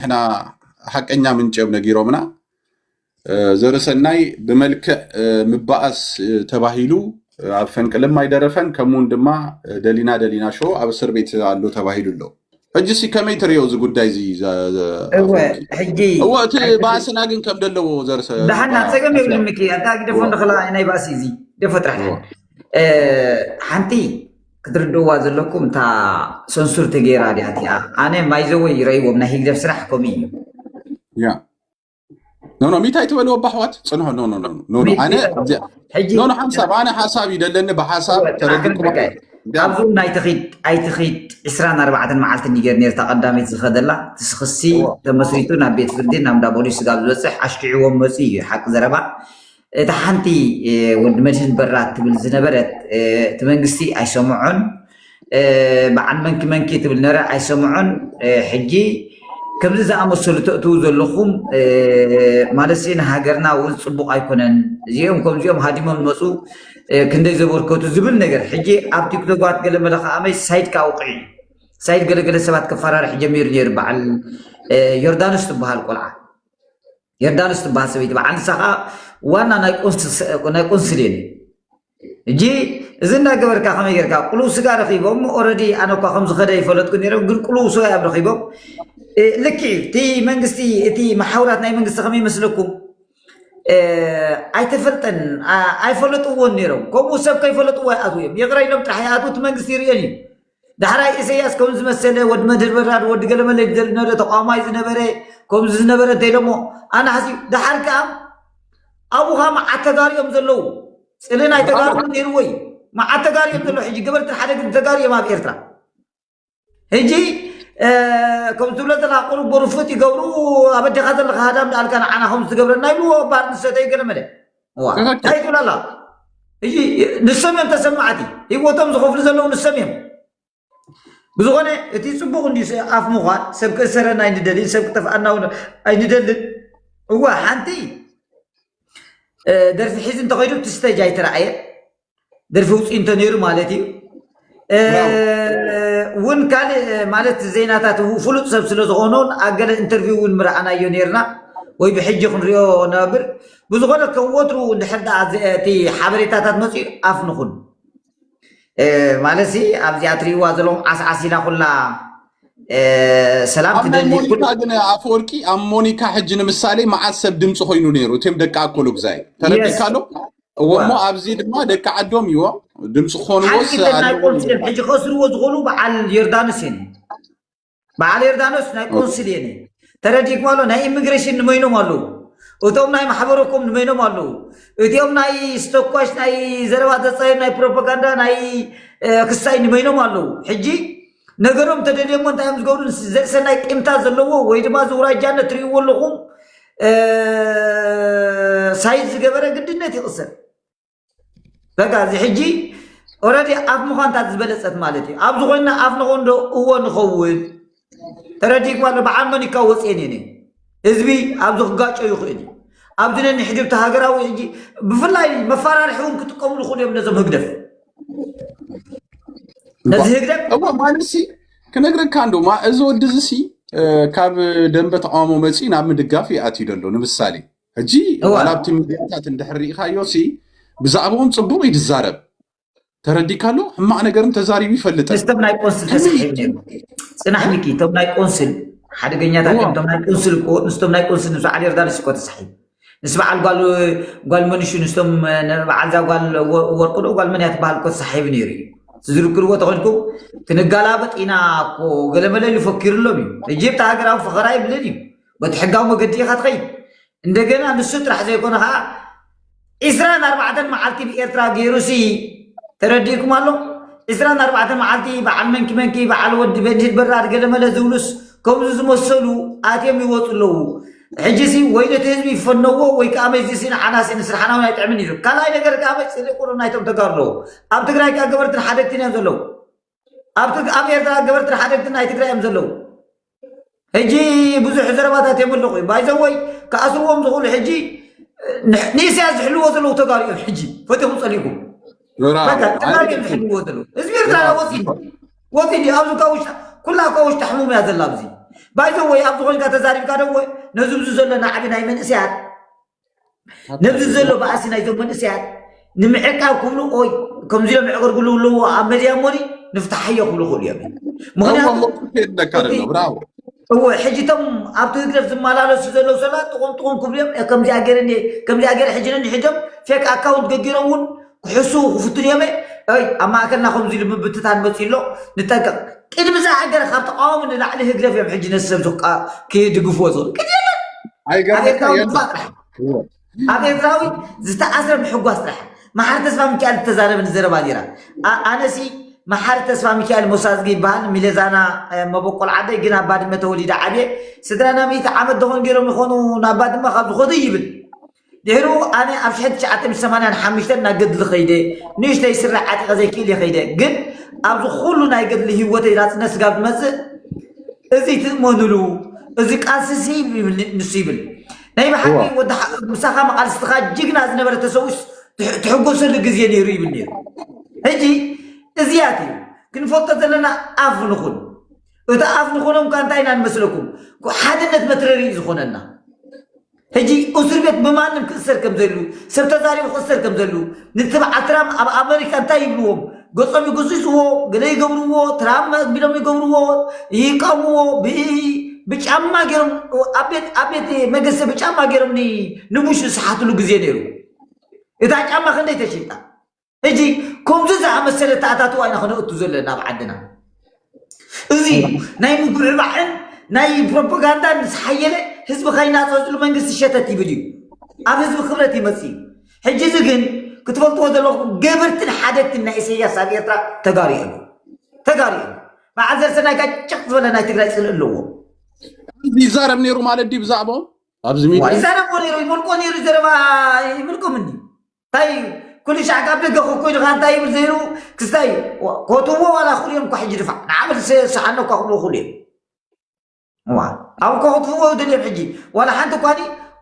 ንሕና ሓቀኛ ምንጭ እዮም ነጊሮምና። ዘርሰናይ ብመልክዕ ምባኣስ ተባሂሉ ኣብ ፈንቅልም ኣይደረፈን። ከምኡውን ድማ ደሊና ደሊና ሾ ኣብ እስር ቤት ኣሎ ተባሂሉ ኣሎ። ሕጂ ሲ ከመይ ትሪኦ እዚ ጉዳይ እዚ? እወ ሕጂ እወ እቲ ባእስና ግን ከም ደለዎ ዘርሰ ደሓና ጸገም የብልን ምኪ ኣታ ግደፎ እንደኽላ ናይ ባእሲ እዚ ግደፎ ጥራሕ ሓንቲ ክትርድእዋ ዘለኩም እታ ሰንሱር ተገይራ ድያ እቲኣ ኣነ ማይዘወይ ይረይዎም ናይ ህግደፍ ስራሕ ከምኡ እዩ ያ ኖ ኖ ሚታይ ትበልዎ ኣሕዋት ጽንሑ ኖ ኖ ኖ ኖ ኖ ኣነ ኖ ኖ ሓሳብ ኣነ ሓሳብ ይደለኒ ብሓሳብ ተረድኩም ኣብዚ እውን ኣይትኺድ ኣይትኺድ ዕስራን ኣርባዕተን መዓልቲ ኒገር ነርታ ቀዳመይቲ ዝኸደላ ትስኽሲ ተመስሪቱ ናብ ቤት ፍርዲ ናብ እንዳ ፖሊስ ስጋብ ዝበፅሕ ኣሽኪዕዎም መፂ እዩ ሓቂ ዘረባ እታ ሓንቲ ወዲ መድህን በራ ትብል ዝነበረት እቲ መንግስቲ ኣይሰምዖን በዓል መንኪ መንኪ ትብል ነበረ ኣይሰምዖን ሕጂ ከምዚ ዝኣመሰሉ ተእትዉ ዘለኹም ማለት ንሃገርና እውን ፅቡቅ ኣይኮነን እዚኦም ከምዚኦም ሃዲሞም ዝመፁ ክንደይ ዘበርከቱ ዝብል ነገር ሕጂ ኣብ ቲክቶኳት ገለ መለ ከዓመይ ሳይድ ካውቅዒ ሳይድ ገለገለ ሰባት ከፈራርሕ ጀሚሩ ነይሩ በዓል ዮርዳኖስ ትበሃል ቆልዓ ዮርዳኖስ ትበሃል ሰበይቲ በዓል ንሳ ከዓ ዋና ናይ ቆንስል እየ ሕጂ እዚ እንዳገበርካ ከመይ ጌርካ ቁሉው ስጋ ረኪቦም ኦረዲ ኣነ እኳ ከም ዝኸደ ይፈለጥኩ ነይሮም ግን ቁሉው ስጋ እዮም ረኪቦም ልክ እዩ እቲ መንግስቲ እቲ መሓውራት ናይ መንግስቲ ከመይ መስለኩም ኣይተፈልጠን ኣይፈለጥዎን ነይሮም ከምኡ ሰብ ከይፈለጥዎ ይኣትዉ እዮም ይቕረ ኢሎም ጥራሕ ይኣትዉ እቲ መንግስቲ ይርእየን እዩ ዳሕራይ ኢሰያስ ከም ዝመሰለ ወዲ መድህር በራድ ወዲ ገለመለ ዝደል ነበረ ተቋማይ ዝነበረ ከምዚ ዝነበረ እንተ ኢሎሞ ኣነ ሓሲ ዳሓር ከዓ ኣብኡ ከዓ መዓት ተጋሩ እዮም ዘለዉ ፅልኢ ናይ ተጋሩ እውን ነይርዎ እዩ መዓት ተጋሩ እዮም ዘለዉ ሕጂ ገበርቲ ሓደ ግን ተጋሩ እዮም ኣብ ኤርትራ ሕጂ ከም ትብሎ ዘለካ ቁሩብ ጎርፉት ይገብሩ ኣብ ኣዴኻ ዘለካ ሃዳም ደኣልካ ንዓና ከም ዝትገብረና ይብልዎ ባር ንሰተ ይገለመለ እንታይ ትብላላ ንሶም እዮም ተሰማዕቲ ህይወቶም ዝኸፍሉ ዘለዉ ንሶም እዮም ብዝኾነ እቲ ፅቡቅ እንዲ ኣፍ ምዃን ሰብ ክእሰረና ኣይንደልን ሰብ ክጠፍኣና ኣይንደልን እዋ ሓንቲ ደርፊ ሒዙ እንተኸይዱ እቲ ስተጅ ኣይተረኣየ ደርፊ ውፅኢ እንተነይሩ ማለት እዩ እውን ካልእ ማለት ዜናታት ፍሉጥ ሰብ ስለ ዝኾኑን ኣገለ ኢንተርቪው እውን ምረኣናዮ ነይርና ወይ ብሕጂ ክንሪኦ ነብር ብዝኾነ ከም ወትሩ እንድሕር ደኣ እቲ ሓበሬታታት መፅኡ ኣፍ ንኹን ማለት ኣብዚኣ ትሪእዋ ዘለኹም ዓስዓስ ኢላ ኩላ ሰላም ትደሊ ሞኒካ ግን ኣፈወርቂ ኣብ ሞኒካ ሕጂ ንምሳሌ መዓት ሰብ ድምፂ ኮይኑ ነይሩ እቶም ደቂ ኣኮሎ ግዛይ ተረዲካ ኣሎ እወ እሞ ኣብዚ ድማ ደቂ ዓዶም ይዎ ድምፂ ክኾንዎስ ናይ ቆንስል ሕጂ ከስርዎ ዝኽእሉ በዓል ዮርዳኖስ እየን በዓል ዮርዳኖስ ናይ ቆንስል እየን ተረዲእኩም ኣሎ ናይ ኢሚግሬሽን ንመይኖም ኣለዉ እቶም ናይ ማሕበረኮም ንመይኖም ኣለዉ እቲኦም ናይ ስተኳሽ ናይ ዘረባ ዘፃዮም ናይ ፕሮፓጋንዳ ናይ ክሳይ ንመይኖም ኣለዉ ሕጂ ነገሮም ተደልዮሞ እንታይ እዮም ዝገብሩ ዘእሰናይ ቂምታ ዘለዎ ወይ ድማ ዝውራጃነት ትርእይዎ ኣለኹም ሳይዝ ዝገበረ ግድነት ይቕሰር በቃ እዚ ሕጂ ኦረዲ ኣፍ ምዃንታት ዝበለፀት ማለት እዩ ኣብዚ ኮይና ኣፍ ንኾን ዶ እዎ ንኸውን ተረዲእኩም ኣሎ በዓል መን ይካ ወፅየን እየ ህዝቢ ኣብዚ ክጋጨ ይኽእል እዩ ኣብዚ ነንሕድብቲ ሃገራዊ ሕጂ ብፍላይ መፈራርሒ እውን ክጥቀሙሉ ይኽእሉ እዮም ነዞም ህግደፍ ነዚ ህግደፍ እሞ ማለት ሲ ክነግረካ እንዶ እዚ ወዲ እዚ ሲ ካብ ደንበ ተቃውሞ መፂ ናብ ምድጋፍ ይኣትዩ ደሎ ንምሳሌ ሕጂ ዋላ ኣብቲ ሚድያታት እንድሕር ርኢኻዮ ሲ ብዛዕባኦም ፅቡቅ እዩ ዝዛረብ ተረዲካ ኣሎ ሕማቅ ነገርን ተዛሪቡ ይፈልጥ ምስቶም ናይ ቆንስል ተሳሒቡ ነይሩ ፅናሕ ሚኪ እቶም ናይ ቆንስል ሓደገኛታት እዮም እቶም ናይ ቆንስል እኮ ምስቶም ናይ ቆንስል ምስ በዓል ዮርዳኖስ እኮ ተሳሒቡ ምስ በዓል ጓል ጓል መንሹ ምስቶም በዓል ዛ ጓል ወርቁ ዶ ጓል መን እያ ትበሃል እኮ ተሳሒቡ ነይሩ እዩ ትዝርክርዎ ተኾንኩም ክንጋላበጥ ኢና እኮ ገለመለ ኢሉ ፈኪሩሎም እዩ እጅብቲ ሃገራዊ ፈኸራ ይብልን እዩ በቲ ሕጋዊ መገዲ ኢኻ ትኸይድ እንደገና ንሱ ጥራሕ ዘይኮነ ከዓ ዒስራን ኣርባዕተን መዓልቲ ብኤርትራ ገይሩሲ ተረዲእኩም ኣሎ ዒስራን ኣርባዕተን መዓልቲ በዓል መንኪ መንኪ በዓል ወዲ በድሂል በራድ ገለመለ ዝብሉስ ከምዚ ዝመሰሉ ኣትዮም ይወፁ ኣለዉ ሕጂሲ ወይ ነቲ ህዝቢ ይፈነዎ ወይ ከዓ መጅሊሲ ንዓናሲ ንስርሓና እውን ኣይጥዕምን እዩ ካልኣይ ነገር ከዓ መፅልኢ ቁሩብ ናይቶም ተጋሩ ኣለዉ ኣብ ትግራይ ከዓ ገበርትን ሓደግትን እዮም ዘለዉ ኣብ ኤርትራ ገበርትን ሓደግትን ናይ ትግራይ እዮም ዘለዉ ሕጂ ብዙሕ ዘረባታት እዮም ኣለኹ ባይዘወይ ክኣስርዎም ዝኽእሉ ሕጂ ንኢሳያስ ዝሕልዎ ዘለዉ ተጋሩ እዮም ሕጂ ፈቲኹም ፀሊእኩም ተጋሩ እዮም ዝሕልዎ ዘለዉ ህዝቢ ኤርትራ ወፂ ወፂ ኣብዚ ካብ ውሽጢ ኩላ ካብ ውሽጢ ሕሙም እያ ዘላ ኣብዚ ባይዘ ወይ ኣብዚ ኮይንካ ተዛሪብካ ደወ ነዚ ብዙ ዘሎ ናዕቢ ናይ መንእሰያት ነዚ ዘሎ ባእሲ ናይዞም መንእሰያት ንምዕቃብ ክብሉ ኦይ ከምዚ ኢሎም ዕቅርግሉ ኣለዎ ኣብ መድያ እሞኒ ንፍታሓዮ ክብሉ ክእሉ እዮም። ምክንያቱ እወ ሕጂ እቶም ኣብቲ ህግደፍ ዝመላለሱ ዘለዉ ሰባት ጥቁም ጥቁም ክብሉ እዮም። ከምዚኣ ገይረ እንደ ከምዚኣ ገይረ ሕጂ ነንሕዶም ፌክ ኣካውንት ገጊሮም እውን ክሕሱ ክፍትኑ እዮም። ኣይ ኣብ ማእከልና ከምዚ ኢሉ ምብትታን መፂ ኣሎ ንጠንቀቕ። ቅድሚ ዝኣገረ ካብ ተቃወሙ ንላዕሊ ህግደፍ እዮም ሕጂ ነዚ ሰብ ክድግፍዎ ዝኽእሉ ቅድ የለን። ኣብ ኤርትራዊ ምጥፋእ ጥራሕ ኣብ ኤርትራዊ ዝተኣስረ ምሕጓስ ጥራሕ። መሓር ተስፋ ሚካኤል ዝተዛረበ ንዘረባ ኔራ። ኣነሲ መሓር ተስፋ ሚካኤል ሞሳዝጊ ይበሃል። ሚለዛና መበቆል ዓደይ ግን ኣብ ባድመ ተወሊደ ዓብየ። ስድራና ሚእቲ ዓመት ደኾን ገይሮም ይኾኑ ናብ ባድመ ካብ ዝኾዱ ይብል። ድሕሩ ኣነ ኣብ ሽሕን ትሽዓተ ሚእትን ሰማንያን ሓሙሽተን ናብ ገድሊ ከይደ ንእሽተይ ስረ ዓጢቐ ዘይክእል እየ ከይደ። ግን ኣብዚ ኩሉ ናይ ገድሊ ህይወተይ ናጽነት ስጋብ ዝመጽእ እዚ ትእመኑሉ፣ እዚ ቃልስሲ ይብል ንሱ ይብል። ናይ ብሓቂ እዋ። ወዲ ሓ- ምሳኻ መቓልስትኻ ጅግና ዝነበረ ተሰዊስ ትሕ- ትሕጎሰሉ ግዜ ነይሩ ይብል ነይሩ። ሕጂ እዚያት እዩ ክንፈልጦ ዘለና። ኣፍ ንኹን እቲ ኣፍ ንኹኖም ካ እንታይ ኢና ንመስለኩም? ሓድነት መትረሪ እዩ ዝኾነና። ሕጂ እስር ቤት ብማንም ክእሰር ከም ዘሉ ሰብ ተዛሪቡ ክእሰር ከም ዘሉ ንቲ በዓል ትራምፕ ኣብ ኣመሪካ እንታይ ይብልዎም? ገጾም ይጉስስዎ፣ ገለ ይገብርዎ፣ ትራምፕ ቢሎም ይገብርዎ፣ ይቃምዎ፣ ብ- ብጫማ ገይሮም ኣብ ቤት ኣብ ቤት መገሰ ብጫማ ገይሮም ን- ንቡሽ ዝሰሓትሉ ግዜ ነይሩ። እታ ጫማ ክንደይ ተሽጣ? ሕጂ ከምዚ ዝኣመሰለ ተኣታትዋ ኢና ክነእቱ ዘለና ኣብ ዓድና። እዚ ናይ ምጉዕባዕን ናይ ፕሮፓጋንዳን ምስ ሓየለ ህዝቢ ከይናፀፅሉ መንግስቲ ሸተት ይብል እዩ። ኣብ ህዝቢ ክብረት ይመፅእ እዩ። ሕጂ እዚ ግን ክትፈልጥዎ ዘለኹም ገበርትን ሓደግትን ናይ ኢሳያስ ኣብ ኤርትራ ተጋሩ እዮም። ተጋሩ እዮም። በዓል ዘርሰናይ ጋጭቕ ዝበለ ናይ ትግራይ ፅልኢ ኣለዎ። ይዛረብ ነይሩ ማለት ድዩ ብዛዕባኦም ኣብዚ ሚድያ? ይዛረብዎ ነይሩ ይመልቆ ነይሩ ዘረባ ይምልቆም እንዲ እንታይ ኩሉ ሻዕ ካብ ደገ ኮይኑ ካ እንታይ ይብል ዘይሩ ክስታይ ኮትዎ ዋላ ኩሉ እዮም እኳ ሕጂ ድፋዕ ንዓበል ሰሓኖ እኳ ክብሉ ኩሉ እዮም ዋ ኣብ ኮትዎ ደልዮም ሕጂ ዋላ ሓንቲ እኳ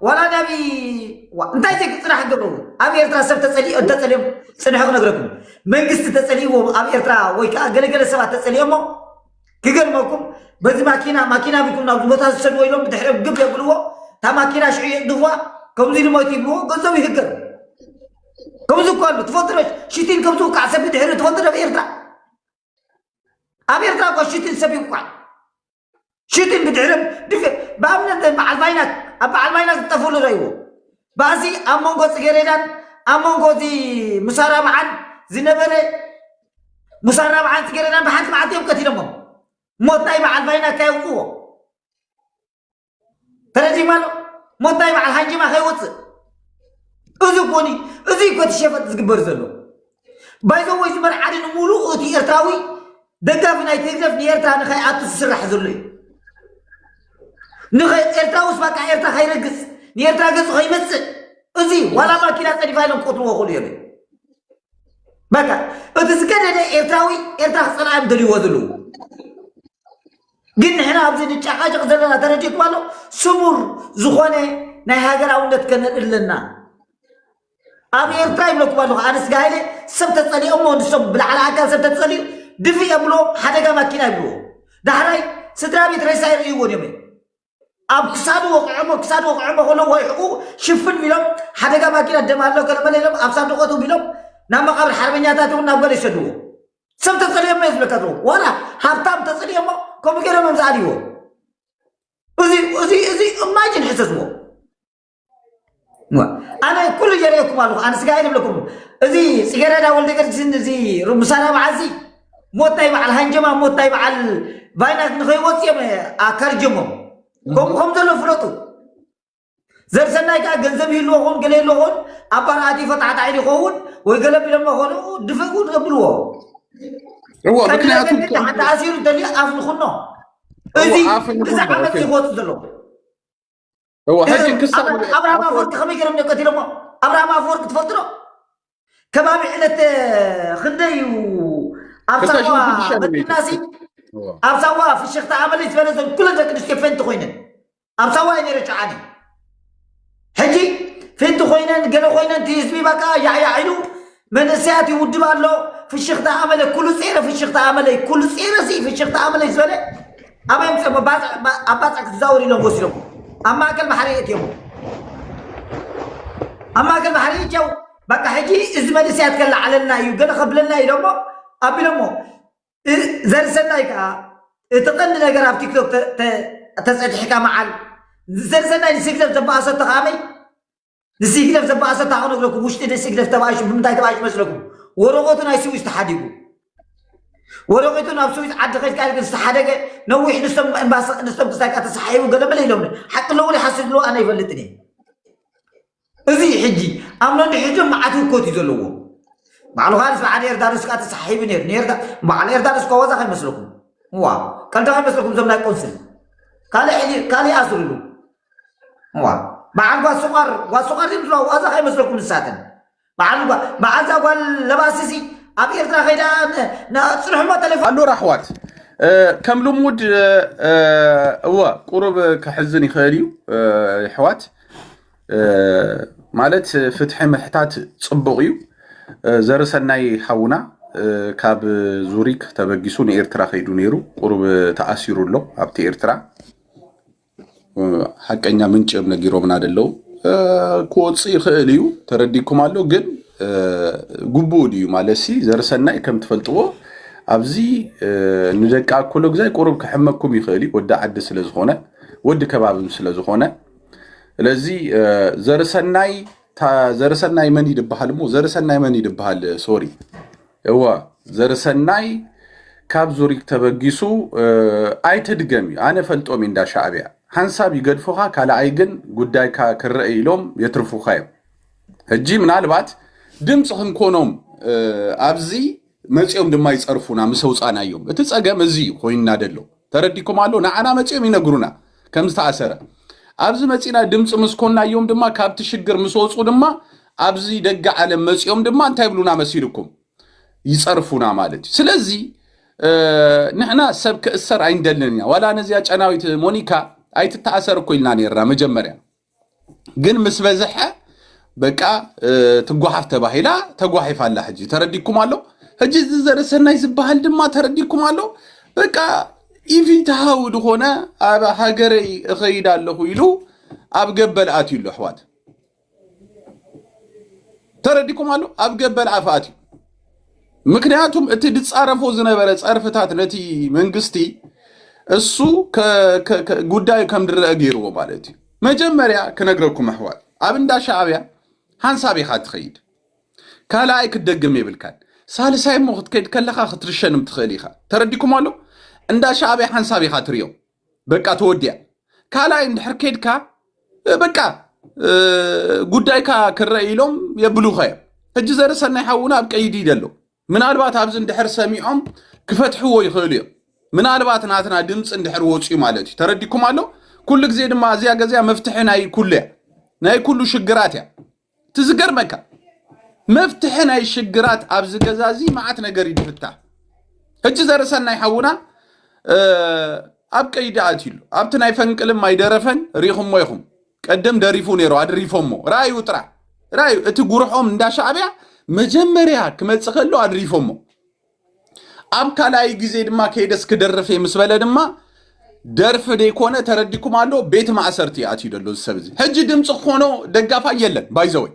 ዋላ ናቢ እንታይ ዘይ ጽራሕ ገብሩ ኣብ ኤርትራ ሰብ ተጸሊኦ እንተጸሊኦም ጽንሑ ክነግረኩም መንግስቲ ተጸሊዎ ኣብ ኤርትራ ወይ ከዓ ገለገለ ሰባት ተጸሊኦሞ ክገርመኩም በዚ ማኪና ማኪና ቢልኩም ናብ ቦታ ዝሰድዎ ኢሎም ብድሕሪኦም ግብ የብልዎ እታ ማኪና ሽዑ የጥድፍዋ ከምዚ ኢሉ ሞይቱ ይብልዎ ገንዘቡ ይህገር ከምዚ እኮ ኣሎ ትፈልጥዶ ሽቲን ከምዚ ከዓ ሰብ ብድሕሪ ትፈልጥዶ ኣብ ኤርትራ ኣብ ኤርትራ እኮ ሽቲን ሰብ ይቋል ሽቲን ብድሕሪም ድፍ ብኣብነት በዓል ቫይናክ ኣብ በዓል ቫይናክ ዝጠፍሉ ረእይዎ ባእሲ ኣብ መንጎ ፅጌሬዳን ኣብ መንጎ እዚ ሙሳራ በዓል ዝነበረ ሙሳራ በዓል ፅጌሬዳን ብሓንቲ መዓልቲ እዮም ቀቲሎሞም ሞት ናይ በዓል ቫይናካ የውፅዎ ተረዲማ ኣሎ ሞት ናይ በዓል ሃንጂማ ከይወፅእ እዚ ኮኒ እዚ እኮ እቲ ሸፈጥ ዝግበር ዘሎ ባይዘወይ ዝመርዓኒ ንምሉእ እቲ ኤርትራዊ ደጋፊ ናይ ቴግረፍ ንኤርትራ ንኸይኣቱ ዝስራሕ ዘሎ እዩ ንኸ ኤርትራውስ በቃ ኤርትራ ከይረግፅ ንኤርትራ ገፁ ከይመፅእ እዚ ዋላ ማኪና ፀዲፋ ኢሎም ክቆትልዎ ክእሉ እዮም በቃ እቲ ዝገደደ ኤርትራዊ ኤርትራ ክፀልኣ እዮም ደልይዎ ዘለዉ ግን ንሕና ኣብዚ ንጨቃጨቅ ዘለና ተረዲእኩም ኣሎ ስሙር ዝኾነ ናይ ሃገራውነት ከነርኢ ኣለና ኣብ ኤርትራ ይብለኩም ኣለኹ ኣነ ስጋ ሃይለ ሰብ ተፀሊኦሞ ንሶም ብላዕሊ ኣካል ሰብ ተፀሊኡ ድፍእ የብሎ ሓደጋ ማኪና ይብልዎ ዳሕራይ ስድራ ቤት ሬሳ ይርእይዎ እዮም ኣብ ክሳዱ ወቕዖሞ ክሳዱ ወቕዖሞ ከሎ ወይ ሕቁ ሽፍን ኢሎም ሓደጋ ማኪና ደም ኣሎ ገለመለ ኢሎም ኣብ ሳንዱቆት ቢሎም ናብ መቃብር ሓርበኛታት እውን ናብ ገለ ይሰድዎ ሰብ ተጸልዮም እየ ዝብለካ ዘለኹ ዋላ ሃብታም ተጸልዮሞ ከምኡ ገይሮም እዮም ዝኣልይዎ እዚ እዚ እዚ እማጅን ሕሰስዎ ኣነ ኩሉ የርእየኩም ኣለኹ ኣነ ስጋ ይብለኩም እዚ ጽጌረዳ ወልደ ገርግስን እዚ ምሳና በዓል እዚ ሞት ናይ በዓል ሃንጀማ ሞት ናይ በዓል ቫይናክ ንኸይወፅ እዮም ኣካርጀሞም ከምኡ ከም ዘሎ ፍለጡ ዘርሰናይ ከዓ ገንዘብ ይህልዎ ኹን ገለ ይህልዎ ኹን ኣብ ባርኣቲ ፈጣዕጣዒ ይኸውን ወይ ገለ ቢሎም ኾኑ ድፈጉ ተብልዎ እዎ ምክንያቱ ተኣሲሩ እንተልዩ ኣፍ ንኹኖ እዚ እዚ ዓመት ዝወፁ ዘለዉ እዎ ሕጂ ክሳብ ኣብርሃም ኣፈወርቂ ከመይ ገይሮም ቀቲሎሞ ኣብርሃም ኣፈወርቂ ትፈልጥሮ ከባቢ ዕለት ክንደይ እዩ ኣብ ሳዋ መኪናሲ ኣብ ሳዋ ፍሽኽታ ኣመለይ ዝበለ ዘን ኩለን ደቂ ኣንስትዮ ፈንቲ ኮይነን ኣብ ሳዋ እዩ ነይረ ጨዓኒ ሕጂ ፈንቲ ኮይነን ገለ ኮይነን እቲ ህዝቢ በቃ ያዕያዕ ኢሉ መንእሰያት ይውድብ ኣሎ ፍሽኽታ ኣመለ ኩሉ ጼረ ፍሽኽታ ኣመለይ ኩሉ ጼረ ሲ ፍሽኽታ ኣመለይ ዝበለ ኣበይ ምፅኦም? ኣብ ባፅዕ ክትዛወር ኢሎም ወሲዶም ኣብ ማእከል ባሕሪ እትዮም ኣብ ማእከል ባሕሪ እትዮም። በቃ ሕጂ እዚ መንእሰያት ከለዓለልና እዩ፣ ገለ ከብለልና ኢሎሞ ኣቢሎሞ። ዘርሰናይ ከዓ እቲ ቀንዲ ነገር ኣብ ቲክቶክ ተፀድሕካ መዓል ዘርሰናይ ንስግደፍ ዘበኣሰቶ ከዓበይ ንስግደፍ ዘበኣሰታ ክነግረኩም። ውሽጢ ንስግደፍ ተባእሹ ብምንታይ ተባእሹ መስለኩም? ወረቐቱ ናይ ስዊስ ተሓዲጉ። ወረቐቱ ናብ ስዊስ ዓዲ ከድካ ግን ዝተሓደገ ነዊሕ ንስቶም ክሳይ ተሰሓይቡ ገለመለ ኢሎም ሓቂ ኣለዎ ሓስድ ኣለዎ ኣነ ይፈልጥን እየ። እዚ ሕጂ ኣብ ነንሕድም መዓት ህኮት እዩ ዘለዎ። ባዕሉ ካልስ በዓል ኤርዳንስ ከዓ ተሳሒቡ ነይሩ። በዓል ኤርዳንስ እኳ ዋዛ ከይመስለኩም። ዋ ቀልዲ ከይመስለኩም። እዞም ናይ ቆንስል ካልእ ኣስርሉ። ዋ በዓል ጓስቋር ጓስቋር ድምፅዋ ዋዛ ከይመስለኩም። ንሳተን በዓል ጓ- በዓልዛ ጓል ለባስሲ ኣብ ኤርትራ ከይዳ ን- ን- ፅንሕሞ ተሌፎን ኣሎ ኣሕዋት። ከም ልሙድ እወ ቁሩብ ክሕዝን ይኽእል እዩ። ኣሕዋት ማለት ፍትሒ ምሕታት ጽቡቕ እዩ። ዘርሰናይ ሓውና ካብ ዙሪክ ተበጊሱ ንኤርትራ ከይዱ ነይሩ። ቁሩብ ተኣሲሩ ኣሎ ኣብቲ ኤርትራ። ሓቀኛ ምንጭ እዮም ነጊሮምና ደለው። ክወፅእ ይኽእል እዩ ተረዲኩም ኣሎ። ግን ግቡእ ድዩ ማለት ሲ ዘርሰናይ ከም ትፈልጥዎ ኣብዚ ንደቂ ኣኮሎ ግዛይ ቁሩብ ክሕመኩም ይኽእል እዩ፣ ወዲ ዓዲ ስለ ዝኾነ ወዲ ከባብም ስለ ዝኾነ። ስለዚ ዘርሰናይ ዘርሰናይ መን ይድበሃል እሞ ዘርሰናይ መን ይድበሃል? ሶሪ እወ ዘርሰናይ ካብ ዙሪክ ተበጊሱ ኣይትድገም እዩ። ኣነ ፈልጦም እንዳ ሻዕብያ ሓንሳብ ይገድፉኻ፣ ካልኣይ ግን ጉዳይካ ክረአ ኢሎም የትርፉኻ እዮም። ሕጂ ምናልባት ድምፂ ክንኮኖም ኣብዚ መፂኦም ድማ ይፀርፉና ምስ ኣውፃእናዮም። እቲ ፀገም እዚ ኮይንና ደሎ ተረዲኩም ኣሎ። ንዓና መፂኦም ይነግሩና ከም ዝተኣሰረ። ኣብዚ መፂና ድምፂ ምስ ኮንናዮም ድማ ካብቲ ሽግር ምስ ወፁ ድማ ኣብዚ ደገ ዓለም መፂኦም ድማ እንታይ ይብሉና መሲልኩም? ይፀርፉና ማለት እዩ። ስለዚ ንሕና ሰብ ክእሰር ኣይንደልን ኢና። ዋላ ነዚያ ጨናዊት ሞኒካ ኣይትተኣሰር እኮ ኢልና ነርና መጀመርያ። ግን ምስ በዝሐ በቃ ትጓሓፍ ተባሂላ ተጓሒፋ ኣላ። ሕጂ ተረዲኩም ኣሎ። ሕጂ እዚ ዘርሰናይ ዝበሃል ድማ ተረዲኩም ኣሎ። በቃ ኢፍትሃዊ ዝኾነ ኣብ ሃገረይ እኸይድ ኣለኹ ኢሉ ኣብ ገበል ኣትዩ ኣሎ ኣሕዋት። ተረዲኩም ኣሎ ኣብ ገበል ኣፍ ኣትዩ። ምክንያቱም እቲ ድፃረፎ ዝነበረ ፀርፍታት ነቲ መንግስቲ እሱ ጉዳዩ ከም ድረአ ገይርዎ ማለት እዩ። መጀመርያ ክነግረኩም ኣሕዋት ኣብ እንዳ ሻዕብያ ሓንሳብ ኢኻ ትኸይድ። ካልኣይ ክትደግም የብልካን። ሳልሳይ እሞ ክትከይድ ከለኻ ክትርሸንም ትኽእል ኢኻ። ተረዲኩም ኣሎ እንዳ ሻዕብያ ሓንሳብ ኢኻ ትሪኦ። በቃ ተወዲያ። ካልኣይ እንድሕር ከይድካ በቃ ጉዳይካ ክረአ ኢሎም የብሉኻ እዮም። ሕጂ ዘርሰናይ ሓውና ኣብ ቀይዲ ደሎ ምናልባት ኣብዚ እንድሕር ሰሚዖም ክፈትሕዎ ይኽእሉ እዮም። ምናልባት ናትና ድምፂ እንድሕር ወፅዩ ማለት እዩ። ተረዲኩም ኣሎ። ኩሉ ግዜ ድማ እዚያ ገዚያ መፍትሒ ናይ ኩሉ እያ፣ ናይ ኩሉ ሽግራት እያ። ትዝገርመካ መፍትሒ ናይ ሽግራት ኣብዚ ገዛ እዚ መዓት ነገር ይድፍታ። ሕጂ ዘርሰናይ ሓውና ኣብ ቀይዲ ኣትዩሉ ኣብቲ ናይ ፈንቅልም ኣይደረፈን ሪኹሞ ኢኹም። ቀደም ደሪፉ ነይሩ ኣድሪፎሞ ራእዩ ጥራ ራእዩ እቲ ጉርሖም እንዳ ሻዕብያ መጀመርያ ክመጽእ ከሎ ኣድሪፎሞ ኣብ ካልኣይ ግዜ ድማ ከይደስ ክደርፍ ምስ በለ ድማ ደርፊ ደይኮነ ተረዲኩም ኣሎ ቤት ማእሰርቲ ኣትዩ ደሎ ዝሰብ እዚ ሕጂ ድምፂ ክኾኖ ደጋፋይ የለን ባይዘወይ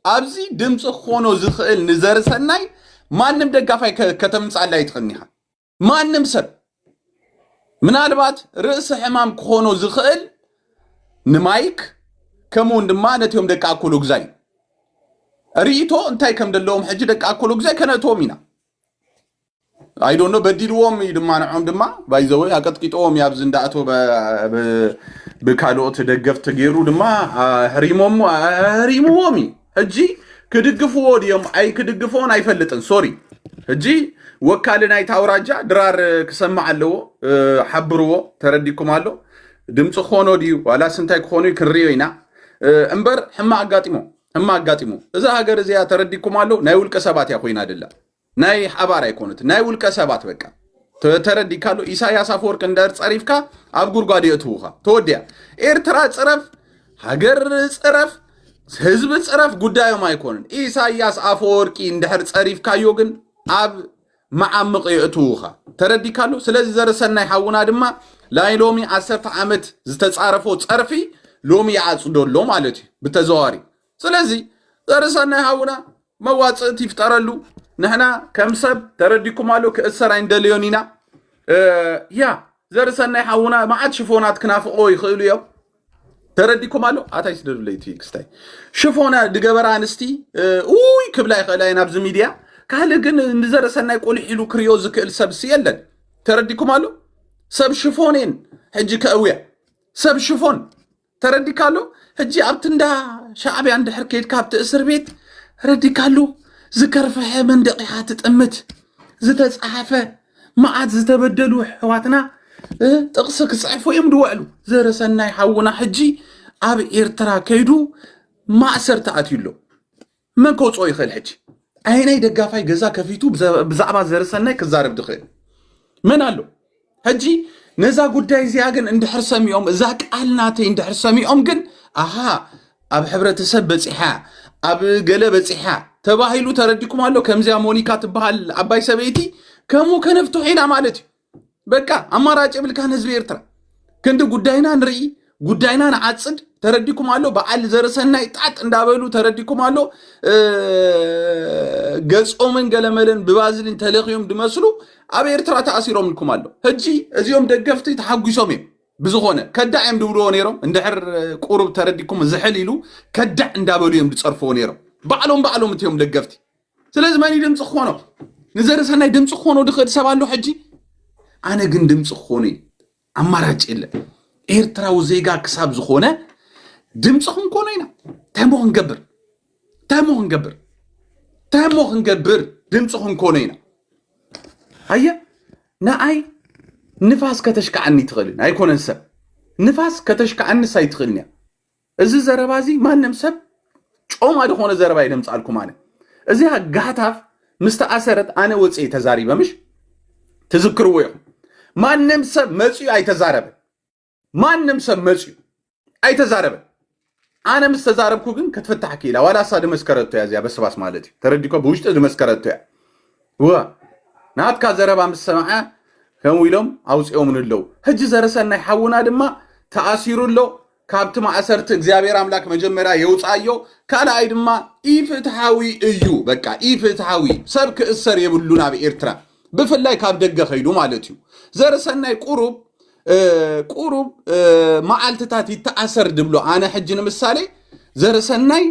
ኣብዚ ድምፂ ክኾኖ ዝኽእል ንዘርሰናይ ማንም ደጋፋይ ከተምፃላ ይትኽእልኒኻ ማንም ሰብ ምናልባት ርእሲ ሕማም ክኾኖ ዝኽእል ንማይክ ከምኡውን ድማ ነቲኦም ደቂ ኣኮሎ ግዛይ ርእቶ እንታይ ከም ዘለዎም ሕጂ ደቂ ኣኮሎ ግዛይ ከነእትዎም ኢና ኣይዶኖ በዲልዎም እዩ ድማ ንዖም ድማ ባይዘወይ ኣቀጥቂጠዎም እዩ ኣብዚ እንዳእቶ ብካልኦት ደገፍቲ ገይሩ ድማ ኣሕሪሞሞ ኣሕሪምዎም እዩ ሕጂ ክድግፍዎ ድዮም ኣይ ክድግፍዎን ኣይፈልጥን ሶሪ ሕጂ ወካሊ ናይታ ኣውራጃ ድራር ክሰማዕ ኣለዎ ሓብርዎ ተረዲኩም ኣሎ ድምፂ ክኾኖ ድዩ ዋላስ እንታይ ክኾኑ ክርዮ ኢና እምበር ሕማ ኣጋጢሞ ሕማ ኣጋጢሞ እዛ ሃገር እዚኣ ተረዲኩም ኣሎ ናይ ውልቀ ሰባት እያ ኮይና ደላ ናይ ሓባር ኣይኮነት ናይ ውልቀ ሰባት በቃ ተረዲካሉ ኢሳያስ ኣፈወርቂ እንዳር ጸሪፍካ ኣብ ጉርጓድ የእትውኻ ተወዲያ ኤርትራ ጽረፍ ሃገር ጽረፍ ህዝቢ ጽረፍ ጉዳዮም ኣይኮንን ኢሳያስ ኣፈወርቂ እንድሕር ጸሪፍካዮ ግን ኣብ መዓምቕ የእትውኻ ተረዲካሉ ስለዚ ዘረሰናይ ሓውና ድማ ናይ ሎሚ ዓሰርተ ዓመት ዝተፃረፎ ፀርፊ ሎሚ ይዓፅዶ ኣሎ ማለት እዩ ብተዘዋዋሪ። ስለዚ ዘርሰናይ ሓውና መዋፅእት ይፍጠረሉ። ንሕና ከም ሰብ ተረዲኩም ኣሎ ክእሰር ኣይንደልዮን ኢና። ያ ዘርሰናይ ሓውና መዓት ሽፎናት ክናፍቆ ይኽእሉ እዮም። ተረዲኩም ኣሎ ኣታይ ስደዱለይ እቲ ክስታይ ሽፎና ድገበራ ኣንስቲ ውይ ክብላ ይኽእላ እየን ኣብዚ ሚድያ። ካልእ ግን ንዘረሰናይ ቆሊሕ ኢሉ ክሪኦ ዝክእል ሰብ ሲ የለን። ተረዲኩም ኣሎ ሰብ ሽፎን እየን። ሕጂ ከእውያ ሰብ ሽፎን ተረዲካ ኣሎ። ሕጂ ኣብቲ እንዳ ሻዕብያ እንድሕር ከይድካ ኣብቲ እስር ቤት ረዲካ ኣሎ ዝከርፈሐ መንደቕ ኢኻ ትጥምት ዝተፃሓፈ መዓት ዝተበደሉ ኣሕዋትና ጥቕሲ ክፅሕፉ እዮም ዝውዕሉ። ዘረሰናይ ሓውና ሕጂ ኣብ ኤርትራ ከይዱ ማእሰር ተኣትዩ ኣሎ። መን ከውፅኦ ይኽእል? ሕጂ ኣየናይ ደጋፋይ ገዛ ከፊቱ ብዛዕባ ዘረሰናይ ክዛረብ ዝኽእል መን ኣሎ? ሕጂ ነዛ ጉዳይ እዚኣ ግን እንድሕር ሰሚዖም እዛ ቃል ናተይ እንድሕር ሰሚዖም ግን ኣሃ ኣብ ሕብረተሰብ በፂሓ ኣብ ገለ በፂሓ ተባሂሉ ተረዲኩም ኣሎ። ከምዚኣ ሞኒካ ትበሃል ዓባይ ሰበይቲ ከምኡ ከነፍትሖ ኢና ማለት እዩ። በቃ ኣማራጭ የብልካን ህዝቢ ኤርትራ። ክንዲ ጉዳይና ንርኢ ጉዳይና ንዓፅድ ተረዲኩም ኣሎ። በዓል ዘረሰናይ ጣጥ እንዳበሉ ተረዲኩም ኣሎ። ገፆምን ገለመለን ብባዝሊን ተለኽዮም ድመስሉ ኣብ ኤርትራ ተኣሲሮም ኢልኩም ኣሎ። ሕጂ እዚኦም ደገፍቲ ተሓጒሶም እዮም። ብዝኾነ ከዳዕ እዮም ድብልዎ ነይሮም። እንድሕር ቁሩብ ተረዲኩም ዝሕል ኢሉ ከዳዕ እንዳበሉ እዮም ድፀርፍዎ ነይሮም። ባዕሎም ባዕሎም እትዮም ደገፍቲ። ስለዚ መን እዩ ድምፂ ክኾኖ? ንዘረሰናይ ድምፂ ክኾኖ ድኽእል ሰብ ኣሎ ሕጂ? ኣነ ግን ድምፂ ክኾኖ እዩ። ኣማራጭ የለን። ኤርትራዊ ዜጋ ክሳብ ዝኾነ ድምፂ ክንኮኖ ኢና። እንታይ ሞ ክንገብር? እንታይ ሞ ክንገብር? እንታይ ሞ ክንገብር? ድምፂ ክንኮኖ ኢና። ኣየ ንኣይ ንፋስ ከተሽክዓኒ ትኽእልን ኣይኮነን ሰብ ንፋስ ከተሽክዓንስ ኣይትኽእልን እያ። እዚ ዘረባ እዚ ማንም ሰብ ጮማ ዝኾነ ዘረባ ይደምፃልኩም ኣነ እዚኣ ጋህታፍ ምስ ተኣሰረት ኣነ ወፅየ ተዛሪበ ምሽ ትዝክርዎ ኢኹም። ማንም ሰብ መፅዩ ኣይተዛረበን። ማንም ሰብ መፅዩ ኣይተዛረበን። ኣነ ምስ ተዛረብኩ ግን ክትፍታሕ ክኢላ ዋላ እሳ ድመስከረቶ እያ እዚኣ በስባስ ማለት እዩ ተረዲኮ ብውሽጢ ድመስከረቶ እያ። ዋ ናትካ ዘረባ ምስ ሰምዓ ከምኡ ኢሎም ኣውፅኦምን ኣለዉ። ሕጂ ዘረሰናይ ሓውና ድማ ተኣሲሩ ኣሎ። ካብቲ ማእሰርቲ እግዚኣብሔር ኣምላክ መጀመርያ የውፅኣዮ። ካልኣይ ድማ ኢፍትሓዊ እዩ። በቃ ኢፍትሓዊ ሰብ ክእሰር የብሉን ኣብ ኤርትራ ብፍላይ ካብ ደገ ከይዱ ማለት እዩ። ዘረሰናይ ቁሩብ ቁሩብ መዓልትታት ይተኣሰር ድብሎ ኣነ ሕጂ ንምሳሌ ዘረሰናይ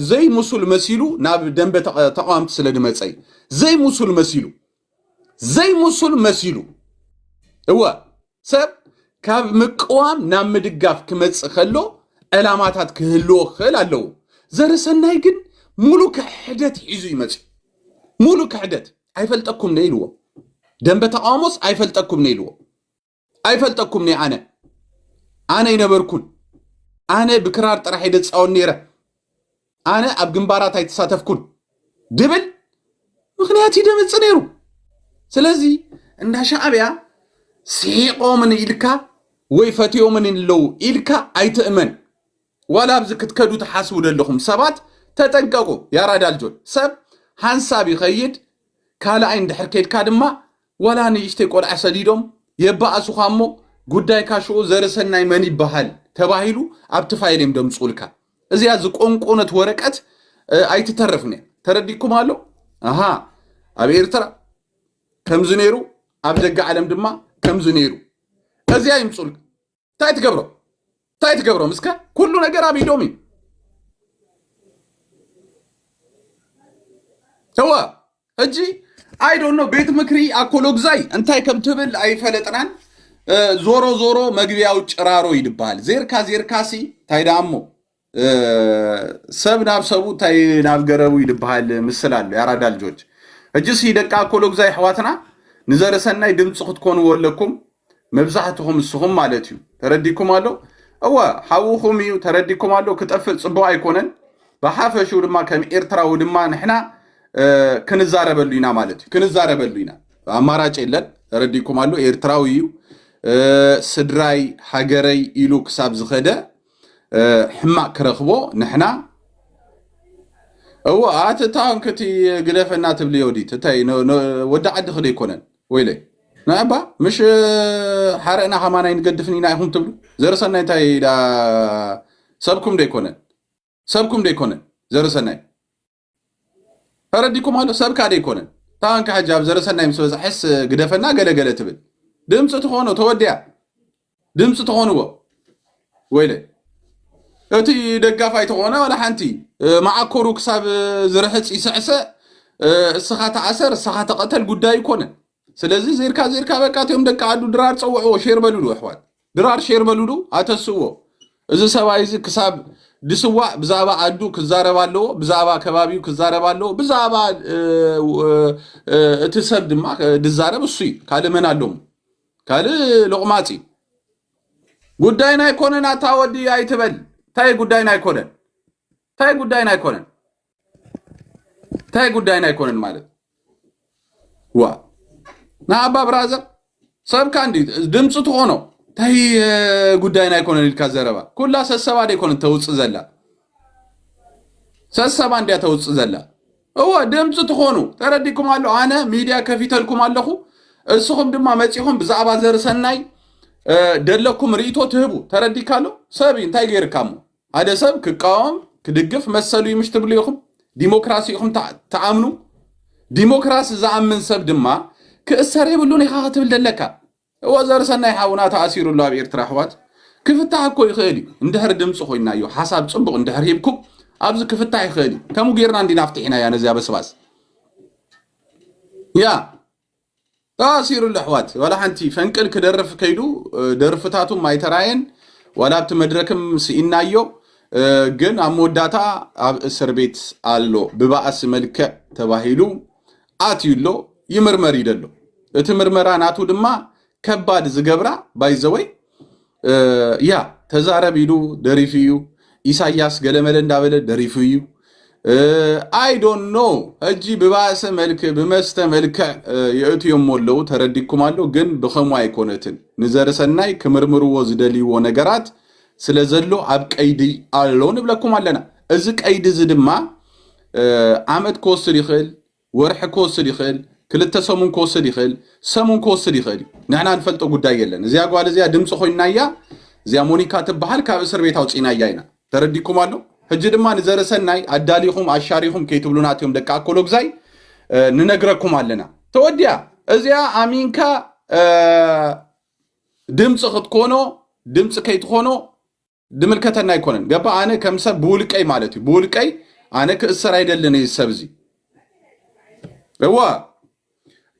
ዘይምሱል መሲሉ ናብ ደንበ ተቃዋምቲ ስለ ድመፀ እዩ። ዘይምሱል መሲሉ ዘይምሱል መሲሉ እወ ሰብ ካብ ምቅዋም ናብ ምድጋፍ ክመፅእ ከሎ ዕላማታት ክህልዎ ክኽእል ኣለዎ። ዘረሰናይ ግን ሙሉ ክሕደት ሒዙ ይመፅእ። ሙሉ ክሕደት ኣይፈልጠኩም ነ ኢልዎ። ደንበ ተቃውሞስ ኣይፈልጠኩም ነ ኢልዎ። ኣይፈልጠኩም ነ ኣነ ኣነ ይነበርኩን ኣነ ብክራር ጥራሕ የደፃውን ነይረ ኣነ ኣብ ግንባራት ኣይተሳተፍኩን ድብል ምክንያት ይደመፅ ነይሩ። ስለዚ እንዳ ሻዕብያ ስሒቆምን ኢልካ ወይ ፈትዮምን ኣለዉ ኢልካ ኣይትእመን። ዋላ ኣብዚ ክትከዱ ትሓስቡ ዘለኹም ሰባት ተጠንቀቁ። ያራዳ ልጆች ሰብ ሓንሳብ ይኸይድ ካልኣይ እንድሕር ከይድካ ድማ ዋላ ንእሽተይ ቆልዓ ሰዲዶም የባእሱኻ እሞ ጉዳይካ ሽኡ ዘርሰናይ መን ይበሃል ተባሂሉ ኣብቲ ፋይል እዮም ደምፅኡልካ። እዚኣ ዝቆንቆነት ወረቀት ኣይትተርፍን እያ። ተረዲኩም ኣሎ ኣሃ ኣብ ኤርትራ ከምዚ ነይሩ ኣብ ደገ ዓለም ድማ ከምዚ ነይሩ እዚኣ ይምፁል እንታይ ትገብሮ እንታይ ትገብሮ ምስከ ኩሉ ነገር ኣብ ኢዶም እዩ እዋ ሕጂ ኣይዶኖ ቤት ምክሪ ኣኮሎግዛይ እንታይ ከም ትብል ኣይፈለጥናን ዞሮ ዞሮ መግቢያው ጭራሮ ይድበሃል ዜርካ ዜርካሲ እንታይ ደኣ እሞ ሰብ ናብ ሰቡ እንታይ ናብ ገረቡ ይድበሃል ምስል ኣሎ ያራዳ ልጆች እጅስ ይደቃ ኮሎግዛ ይሕዋትና ንዘረሰናይ ድምፂ ክትኮንዎ ኣለኩም መብዛሕትኹም እስኹም ማለት እዩ ተረዲኩም ኣሎ እወ ሓውኹም እዩ ተረዲኩም ኣሎ ክጠፍእ ፅቡቅ ኣይኮነን ብሓፈሽኡ ድማ ከም ኤርትራዊ ድማ ንሕና ክንዛረበሉ ኢና ማለት እዩ ክንዛረበሉ ኢና ኣማራጭ የለን ተረዲኩም ኣሎ ኤርትራዊ እዩ ስድራይ ሃገረይ ኢሉ ክሳብ ዝኸደ ሕማቅ ክረኽቦ ንሕና እዎ ኣቲ እታ እንክቲ ግደፈና ትብልዮ ዲት እንታይ ወዲ ዓዲ ክደ ይኮነን ወይለ ናይ ኣባ ምሽ ሓረእና ከማን ኣይንገድፍን ኢና ኢኹም ትብሉ። ዘርሰናይ እንታይ ዳ ሰብኩም ዶ ኣይኮነን? ሰብኩም ዶ ኣይኮነን? ዘርሰናይ ተረዲኩም ኣሎ። ሰብካ ዶ ኣይኮነን? ታንካ ሕጂ ኣብ ዘርሰናይ ምስ በዛሕስ ግደፈና ገለገለ ትብል። ድምፂ ትኾኖ ተወዲያ ድምፂ ትኾንዎ ወይለ እቲ ደጋፍ ኣይተኾነ ዋላ ሓንቲ። መዓኮሩ ክሳብ ዝርሕፅ ይስዕሰ። እስኻ ተኣሰር፣ እስኻ ተቐተል ጉዳይ ይኮነ። ስለዚ ዜርካ ዜርካ በቃ እቲኦም ደቂ ዓዱ ድራር ፀውዕዎ፣ ሼር በሉሉ ኣሕዋት፣ ድራር ሼር በሉሉ፣ ኣተስዎ። እዚ ሰብኣይ እዚ ክሳብ ድስዋእ ብዛዕባ ዓዱ ክዛረብ ኣለዎ፣ ብዛዕባ ከባቢኡ ክዛረብ ኣለዎ፣ ብዛዕባ እቲ ሰብ ድማ ድዛረብ እሱ እዩ። ካልእ መን ኣለሙ? ካልእ ሎቕማፅ እዩ። ጉዳይና ኣይኮነን ኣታ ወዲ ኣይትበል። እንታይ ጉዳይና ኣይኮነን? እንታይ ጉዳይና ኣይኮነን? እንታይ ጉዳይና ኣይኮነን ማለት ዋ ንኣባ ብራዘር ሰብካ እንዲ ድምፂ ትኾኖ እንታይ ጉዳይና ኣይኮነን ኢልካ ዘረባ ኩላ ሰሰባ ዶ ይኮነ ተውፅእ ዘላ ሰሰባ እንዲያ ተውፅእ ዘላ እወ ድምፂ ትኾኑ ተረዲኩም ኣሎ ኣነ ሚድያ ከፊተልኩም ኣለኹ እስኹም ድማ መፂኹም ብዛዕባ ዘርሰናይ ደለኩም ርእቶ ትህቡ ተረዲካ ኣሎ ሰብ እንታይ ገይርካ እሞ ሓደ ሰብ ክቃወም ክድግፍ መሰሉ እዩ ምሽ ትብሉ ኢኹም ዲሞክራሲ ኢኹም ትኣምኑ ዲሞክራሲ ዝኣምን ሰብ ድማ ክእሰር የብሉን ኢኻ ክትብል ደለካ እወ ዘርሰናይ ሓውና ተኣሲሩ ኣሎ ኣብ ኤርትራ ኣሕዋት ክፍታሕ እኮ ይኽእል እዩ እንድሕር ድምፂ ኮይናዮ ሓሳብ ፅቡቕ እንድሕር ሂብኩም ኣብዚ ክፍታሕ ይኽእል እዩ ከምኡ ጌርና እንዲና ፍትሒናያ ነዚያ በስባስ ያ ተኣሲሩ ኣሎ ኣሕዋት ዋላ ሓንቲ ፈንቅል ክደርፍ ከይዱ ደርፍታቱ ማይተራየን ዋላ ኣብቲ መድረክም ስኢናዮ ግን ኣብ መወዳታ ኣብ እስር ቤት ኣሎ ብባእሲ መልክዕ ተባሂሉ ኣትዩ ኣሎ ይምርመር እዩ ደሎ እቲ ምርመራ ናቱ ድማ ከባድ ዝገብራ ባይዘወይ ያ ተዛረብ ኢሉ ደሪፉ እዩ ኢሳያስ ገለመለ እንዳበለ ደሪፉ እዩ I don't know ሕጂ ብባእሰ መልክ ብመስተ መልክዕ የእትዮሞ ኣለዉ ተረዲኩም ኣሎ ግን ብኸሙ ኣይኮነትን ንዘርሰናይ ክምርምርዎ ዝደልይዎ ነገራት ስለ ዘሎ ኣብ ቀይዲ ኣሎ ንብለኩም ኣለና እዚ ቀይዲ እዚ ድማ ዓመት ክወስድ ይኽእል ወርሒ ክወስድ ይኽእል፣ ክልተ ሰሙን ክወስድ ይኽእል፣ ሰሙን ክወስድ ይኽእል እዩ። ንሕና ንፈልጦ ጉዳይ የለን። እዚኣ ጓል እዚኣ ድምፂ ኮይንናያ፣ እዚኣ ሞኒካ ትበሃል ካብ እስር ቤት ኣውፂእናያ ኢና። ተረዲኩም ኣሎ? ሕጂ ድማ ንዘረሰናይ ኣዳሊኹም ኣሻሪኹም ከይትብሉና እትዮም ደቂ ኣኮሎግዛይ ንነግረኩም ኣለና። ተወዲኣ እዚኣ ኣሚንካ ድምፂ ክትኮኖ ድምፂ ከይትኾኖ ድምልከተና ኣይኮነን ገባ ኣነ ከም ሰብ ብውልቀይ ማለት እዩ ብውልቀይ ኣነ ክእሰር ኣይደልን እዩ ሰብ እዚ እዋ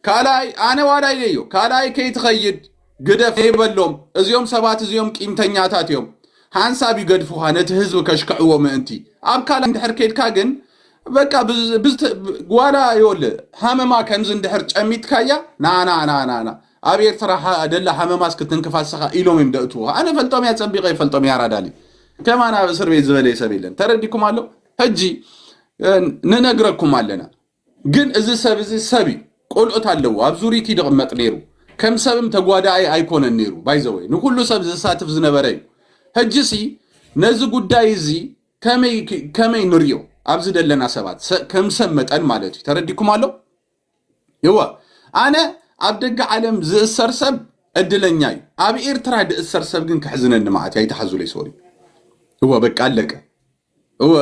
ካልኣይ ኣነ ዋላ ኢለዮ ካልኣይ ከይትኸይድ ግደፍ ይበሎም እዚኦም ሰባት እዚኦም ቂምተኛታት እዮም ሓንሳብ ይገድፉኻ ነቲ ህዝቢ ከሽክዕዎ ምእንቲ ኣብ ካልኣይ እንድሕር ከይድካ ግን በቃ ጓላ ይወል ሃመማ ከምዚ እንድሕር ጨሚትካያ ናና ናና ኣብ ኤርትራ ደላ ሃመማስ ክትንክፋስኻ ኢሎም እዮም ደእትዎ ኣነ ፈልጦም እያ ጸቢቐ ይፈልጦም እያ ኣራዳሊ ከማን ኣብ እስር ቤት ዝበለ ሰብ የለን ተረዲኩም ኣሎ ሕጂ ንነግረኩም ኣለና ግን እዚ ሰብ እዚ ሰብ እዩ ቆልዑት ኣለዎ ኣብ ዙሪት ይድቕመጥ ነይሩ ከም ሰብም ተጓዳኣይ ኣይኮነን ነይሩ ባይዘወይ ንኩሉ ሰብ ዝሳትፍ ዝነበረ እዩ ሕጂ ሲ ነዚ ጉዳይ እዚ ከመይ ንርዮ ኣብዚ ደለና ሰባት ከም ሰብ መጠን ማለት እዩ ተረዲኩም ኣሎ ይዋ ኣነ ኣብ ደገ ዓለም ዝእሰር ሰብ ዕድለኛ እዩ ኣብ ኤርትራ ድእሰር ሰብ ግን ክሕዝነኒ ማለት ኣይተሓዙለይ ሶሪ እወ በቃ ኣለቀ እወ